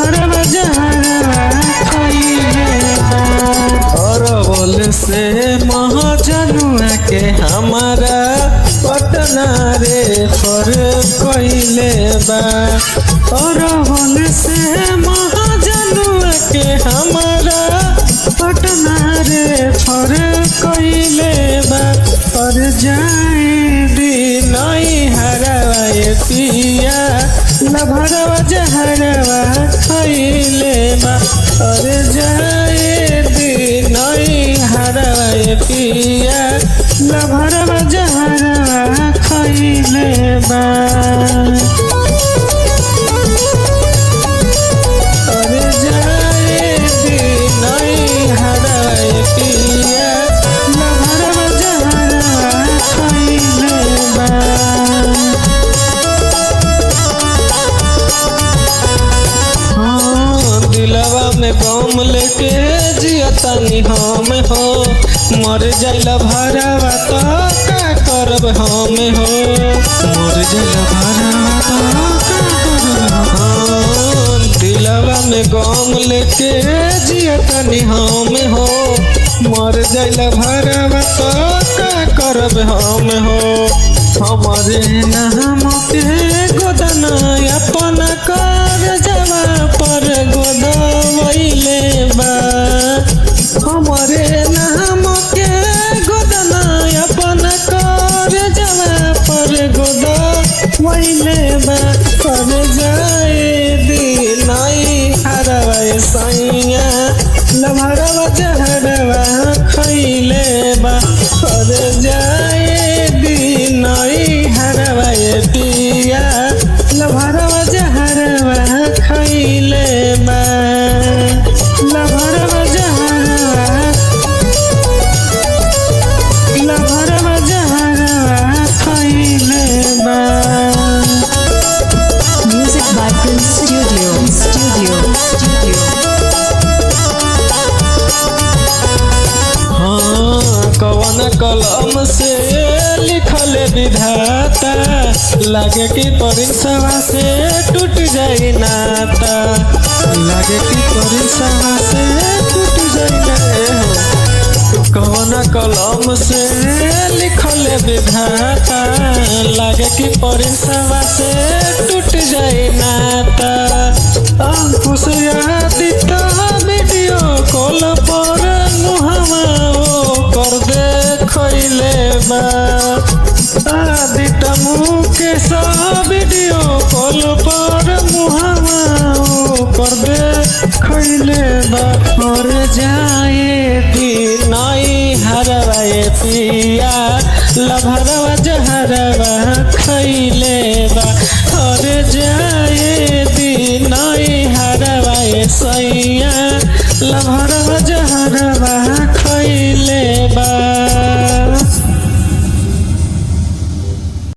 लभरवा जहरवा खइले बा। अरवल से महाजनुआ के हमारा पटना रे फर कइले बा। अरवल से महाजनुआ के हमारा पटना रे फर कइले बा। और जाए दिनई हरवा पिया लभरवा जहरवा खइले बा। और जाए दिनई हरवा पिया लभरवा जहरवा खइले बा। और जाए दिनई हरवा पिया लभरवा जहरवा खइले बा। हाँ, दिलवा में गम लेके जियतनी हम हो, मर जाइल भरवा तो का करब हम हो। मर जाइल भरवा तो का करब हम। हाँ, दिलवा में गम लेके जियतनी हम हो, मर जाइल भरवा तो का करब हम हो। हमारे नाम के गोदना अपना कर जवा पर गोदवैले बा। हमारे नाम के गोदना अपना कर जवा पर गोदवैले बा। कर जाए दिनई हरवा सैया लभरवा जहरवा खइले बा। कर जाए दिनई हरवा पिया लभरवा जहरवा खइले बा। लभरवा जहरवा लभरवा जहरवा खइले बा। Music by Prince Studio, Studio, Studio. हाँ, कवन कलम से लिखल विधाता, लागे कि परीक्षवा से टूट जाई नाता। लागे कि परीक्षवा से टूट जाई हो। कवन कलम से लिखल विधाता, लागे कि परीक्षवा से टूट जाई नाता। अंकुश आदित्य वीडियो कॉल पर मुहवा ओ कर देखैले बा। आदित्य मुकेश वीडियो कॉल पर मुहवा ओ कर देखैले बा। और जाए दिनई हरवा पिया लभरवा जहरवा खइले बा। और जाए दिनई